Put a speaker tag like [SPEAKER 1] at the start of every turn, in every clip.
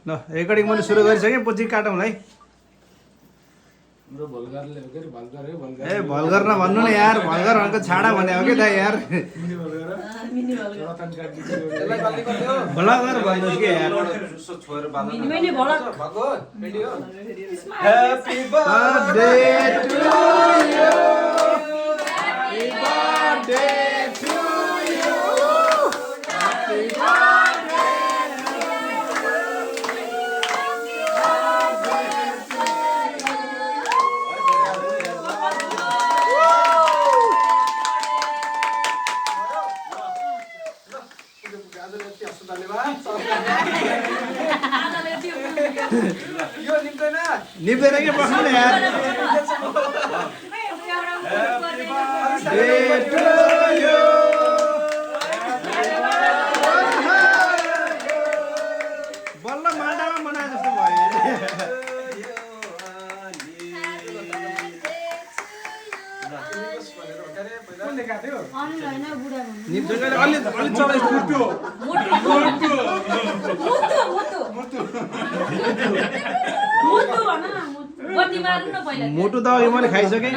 [SPEAKER 1] ल रेकर्डिङ मैले सुरु गरिसकेँ पछि काटौँला है ए भल्गर नभन्नु न यार भल्गर भनेको छाडा भने हो कि दाइ यार भल्गर भन्नुहोस् कि यार Happy birthday to you Happy birthday to you Happy निप्दैन के बस्नु न यार बल्ल माटामा बनाए जस्तो भयो मोटो त अघि मैले खाइसकेँ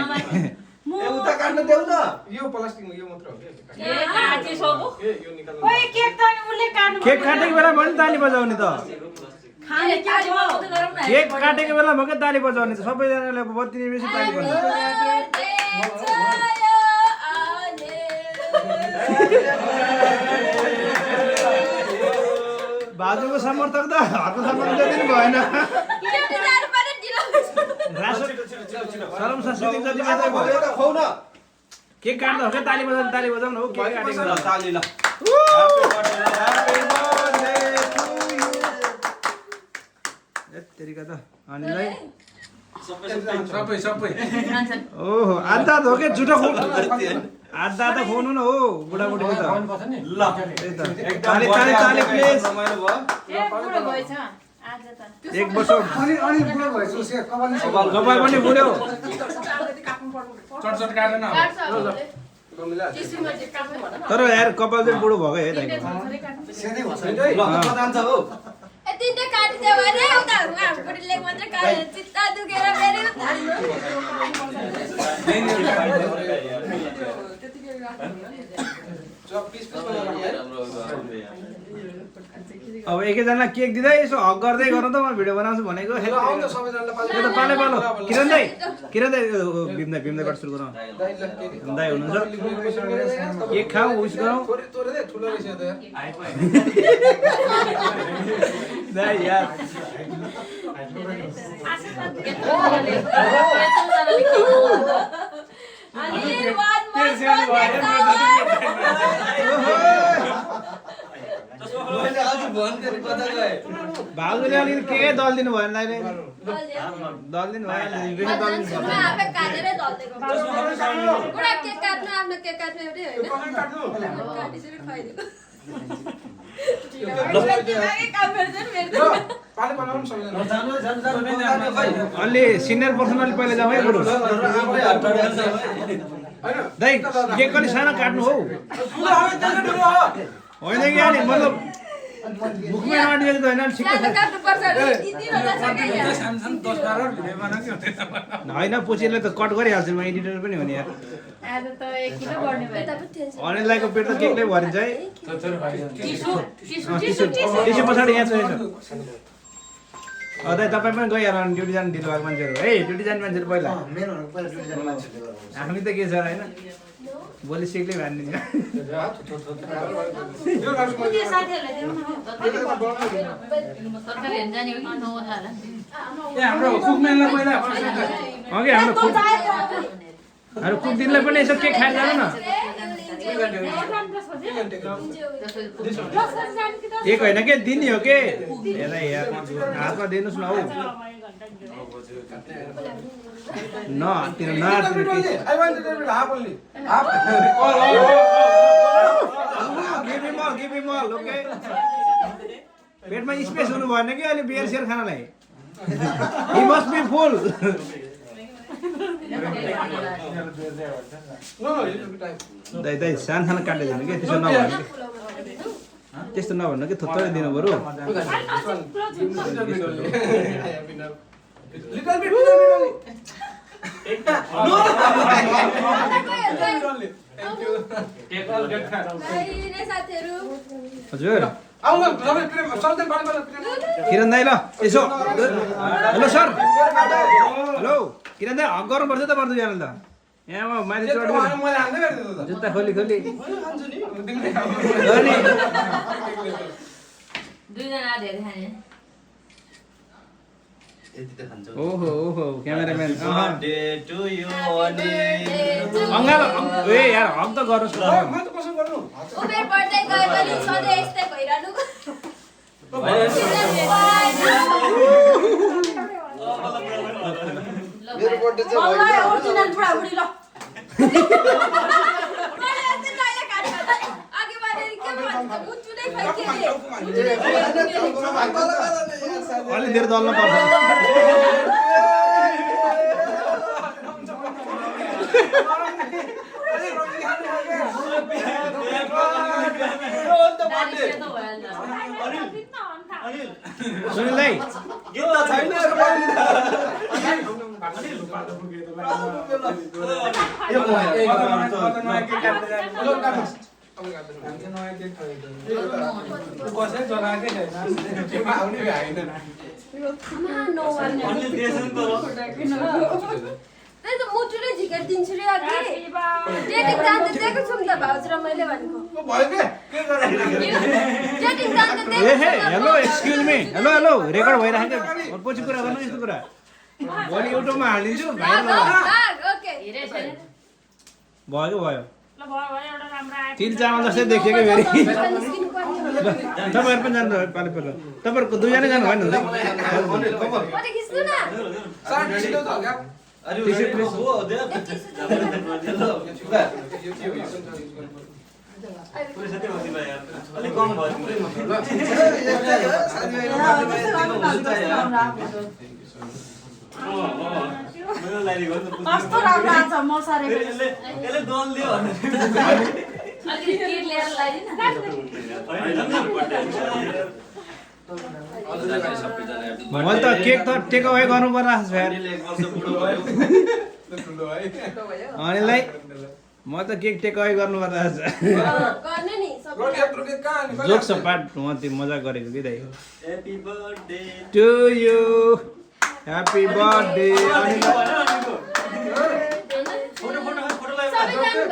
[SPEAKER 2] उता काट्न देऊ न यो प्लास्टिकमा यो मात्र हो
[SPEAKER 1] केक काटेको बेला पनि ताली बजाउने त केक काटेको बेला भएकै ताली बजाउने त सबैजनाले अब बत्ती बेसी ताली बजाउने बाजुको समर्थक त हर्को समर्थक दिनु भएन सरम संस्कृति जति मात्रै भयो केक काट्दा हो क्या ताली बजाउनु हो केक काटेको ताली ल तेरिका त अनिलाई सबै ओहो आधा हो के झुटो खुन आधा त खुनु न हो बुढाबुढीको त ल ताली प्लिज एक वर्ष
[SPEAKER 3] अनि बुढो भएछ
[SPEAKER 1] कपाल पनि बुढ्यो
[SPEAKER 2] चटचट काटेन
[SPEAKER 1] तर यार कपाल चाहिँ बुढो भएको है दाइको
[SPEAKER 4] तिनटा काटिदियो भने उता बुढीले मात्र काटेर चित्ता दुखेर फेरि
[SPEAKER 1] अब एकैजना केक दिँदै यसो हक गर्दै गर्नु त म भिडियो बनाउँछु भनेको यो त पाले पालो किरण दाइ भीमदाइबाट सुरु गरौँ दाइ हुनुहुन्छ केक खाऊ उस गरौँ दाइ यार भाउजूले अलिकति के दल दिनु भएन दाइले दल दिनु भएन अलि सिनियर पर्सन अलि पहिला जाउँ है बरु दाइ केक अलि सानो काट्नु हौ होइन कि अलि मतलब बुकमै नआँटियो त होइन होइन पछिले त कट गरिहाल्छु म एडिटर पनि हो नि यार अनिलको पेट त केकले भरिन्छ है टिस्यु पछाडि यहाँ छ दाइ तपाईँ पनि गइहाल्नु अनि ड्युटी जानु ढिलो भएको मान्छेहरू है ड्युटी जाने मान्छेहरू पहिला हामी त के छ होइन भोलि सिक्दै भनिदिन्छ अघि हाम्रो कुकदिनलाई पनि यसो केक खाएर जानु न एक होइन के दिने हो के हेर यार हातमा दिनुहोस् न हौ पेटमा स्पेस हुनु भएन कि अहिले बियर सेयर खानलाई he must be full दाइ सानो सानो काट्दै जानु के त्यसो नभए त्यस्तो नभन्नु कि थोरै दिनु बरु हजुर किरण दाइ ल यसो हेलो सर हेलो किरण दाइ हक गर्नुपर्छ त पर्छ यहाँ त यहाँ माथि चढ्नु जुत्ता खोली खोली ओहो ओहो क्यामेराम्यान अङ्गाल ए यार हक त गर्नुहोस्
[SPEAKER 4] उमेर बढ्दै गयो भने सधैँ यस्तै भइरहनु
[SPEAKER 2] मेरो बर्थडे चाहिँ
[SPEAKER 3] मलाई ओरिजिनल बुढाबुढी ल
[SPEAKER 1] अलि धेरै दल्न पर्छ सुनिल दाइ
[SPEAKER 2] गीत त छैन
[SPEAKER 4] मुटुले झिकाइदिन्छु रे अघि डेटिङ जान्छ दिएको छु नि त भाउज र मैले भनेको डेटिङ जान्छ दिएको छु
[SPEAKER 1] hello excuse me hello hello record भइरहेको छ पछि कुरा गर्नु यस्तो कुरा भोलि युट्युबमा हालिदिन्छु भाइरल
[SPEAKER 4] ओके
[SPEAKER 1] भयो कि भयो तिल चामल जस्तै देखियो कि फेरि तपाईँहरू पनि जानु पालो पालो तपाईँहरूको दुईजना जानु भएन
[SPEAKER 4] मैले खिच्नु न
[SPEAKER 3] कस्तो राम्रो आछ म सारेको
[SPEAKER 1] मैले त केक त टेक अवे गर्नु पर्ला अनिललाई म त केक टेक अवे गर्नु पर्ला
[SPEAKER 4] गर्ने नि
[SPEAKER 1] जोक छ पार्ट म त्यो मजा गरेको कि दाइ टु यु ह्यापी बर्थडे
[SPEAKER 4] सबै जानु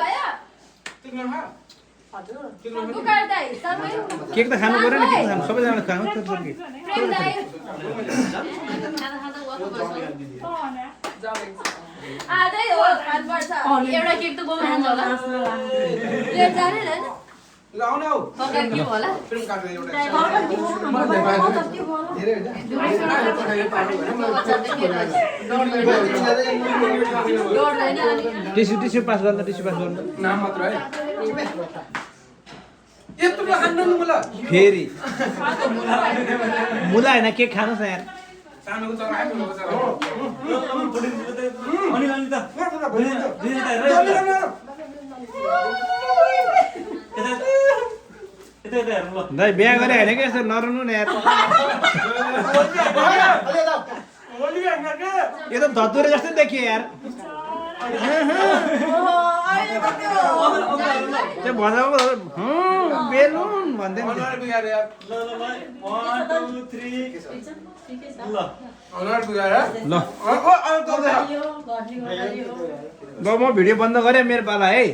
[SPEAKER 4] भयो बुकार दाइ सबै
[SPEAKER 1] केक त खानु पर्यो नि केक त खानु सबैजना खानु
[SPEAKER 4] प्रेम दाइ आधै हो खानुपर्छ
[SPEAKER 3] एउटा केक त बोमा खान्छ होला
[SPEAKER 4] प्लेट जानेन नि
[SPEAKER 2] ल आउनु हौ
[SPEAKER 3] फर्केर के होला
[SPEAKER 2] प्रेम कार्ड एउटा
[SPEAKER 1] टिस्यु टिस्यु पास गर्नु टिस्यु पास गर्नु
[SPEAKER 2] नाम मात्र है यत्रो खानु न मलाई
[SPEAKER 1] फेरि मुला होइन केक खानुहोस् न यार
[SPEAKER 2] सानोको चरा आएको लोको चरा
[SPEAKER 1] दाइ बिहा गरे होइन कि यस्तो नरुनु न यार यो त धतुरे जस्तै देखियो यार त्यो भजाको बेलुन भन्दै
[SPEAKER 2] अनुहार बिगारे यार अनुहार बिगारे
[SPEAKER 1] ल
[SPEAKER 2] ओ
[SPEAKER 1] ल म भिडियो बन्द गरेँ मेरो पाला है